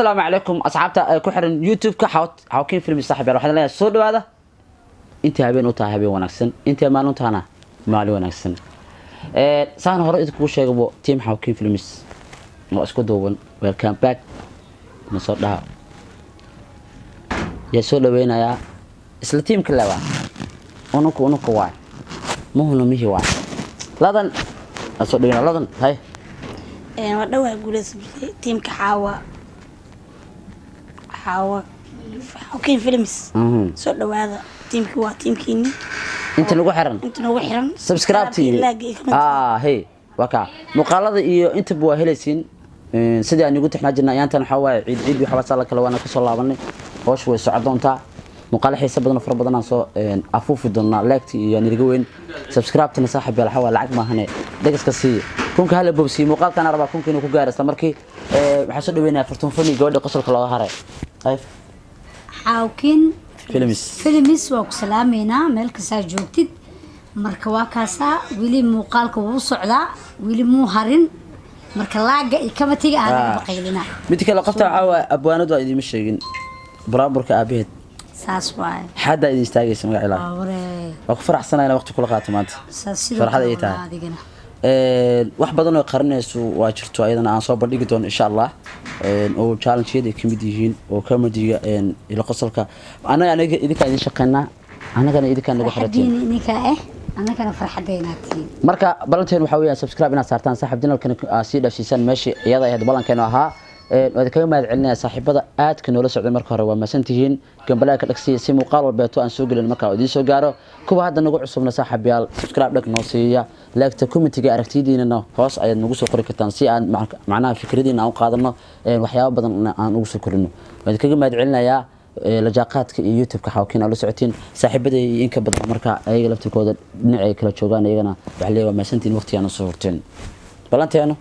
Assalaamu calaykum asxaabta ay ku xiran YouTube-ka Xawkin Film. Saaxiib yaal, waxaan leeyahay soo dhawaada. Intii habeen u tahay, habeen wanaagsan. Intii maalin u tahana, maalin wanaagsan. Saan hore idinkugu sheegabo, team Xawkin Films oo isku duuban, welcome back na soo dhaha. Yaa soo dhaweynayaa? Isla teamka leba, unuka unuka waay, muhuna mihi waay. Ladan aa soo dhaweynaya. Ladan, hay. Waa dhawaa guuleysatay teamka Xaawa Xaawa Xawkin Films. Soo dhawaada, teamki waa teamkiini. Inta nagu xiran, inta nagu xiran, subscribe like iyo comment. Ah, hey, waa kaa muuqaalada iyo intaba waa helaysiin. Sidii aan igu tixnaa jirnay ayaantan, waxaa waaye ciid ciid waxba saa la kale waana kasoo laabanay. Howsha way socon doontaa. Muuqaalo xiisa badan oo fara badan aan soo afuufi doonaa. Like iyo aan iriga weyn, subscribe-tana, saaxiib yaal, waxaa waaye lacag maahane, dhegaska siiya. Kunka hala bobsiiyo. Muuqaalkana rabaa kunka inuu ku gaaro isla markii. Waxaan soo dhaweynayaa Fartuun Fani, gabadha qosolka looga haray. Ay. Xaawkin Films. Films, waa ku salaameynaa meel kastaa joogtid. Marka waa kaasaa, weli muuqaalka wuu socdaa, weli muu harin. Marka like-ga iyo comment-iga aan naga baqaylina. Mid kale, qofta waxaa waaye abwaanadu, waa idiima sheegin, buraaburka aabaheed. Saas waaye. Xaddaa idin istaagaysa magac Ilaahay. Waa waree. Waa ku faraxsanahay inaan waqti kula qaato maanta. Saas sidoo Farxad kale ay tahay. waa adigana. Wax badan oo qarinayso waa jirto, ayadana aan soo bandhigi doono insha Allah, oo challenge-yada ay kamid yihiin, oo comedy-ga ila qosolka. Anaga idinkaa idin shaqeynaa, anagana idinkaa nagu xiratiin. Farxadiina idinkaa annagana farxadeynaa tihiin. Marka ballanteen waxaa weeyaan subscribe inaad saartaan, saaxiib, channelkana aad sii dhaafsiisaan meeshii iyada ahayd ballankeenu ahaa. Waan idinkaga mahad celinaya saaxiibada aadka noola socday. Marka hore waa mahadsantihiin. Gambaleelka dhagsiya si muuqaal walbeeto aan soo gelin marka uu idiin soo gaaro. Kuwa hadda nagu cusubna, saaxiibayaal, subscribe dhag noo siiya, like-ta, comment-iga, aragtidiinana hoos ayaad nagu soo qori kartaan si aan macnaha fikradiina aan u qaadano, waxyaabo badan aan ugu soo korino. Waan idinkaga mahad celinayaa lajaaqaadka iyo YouTube-ka Xawkiin aad la socotiin, saaxiibaday iyo inka badan. Marka ayaga laftirkooda dhinac ay kala joogaan, iyagana waxaa leeyahay waa mahadsantihiin waqtigaan usoo horteen. Ballanteeno.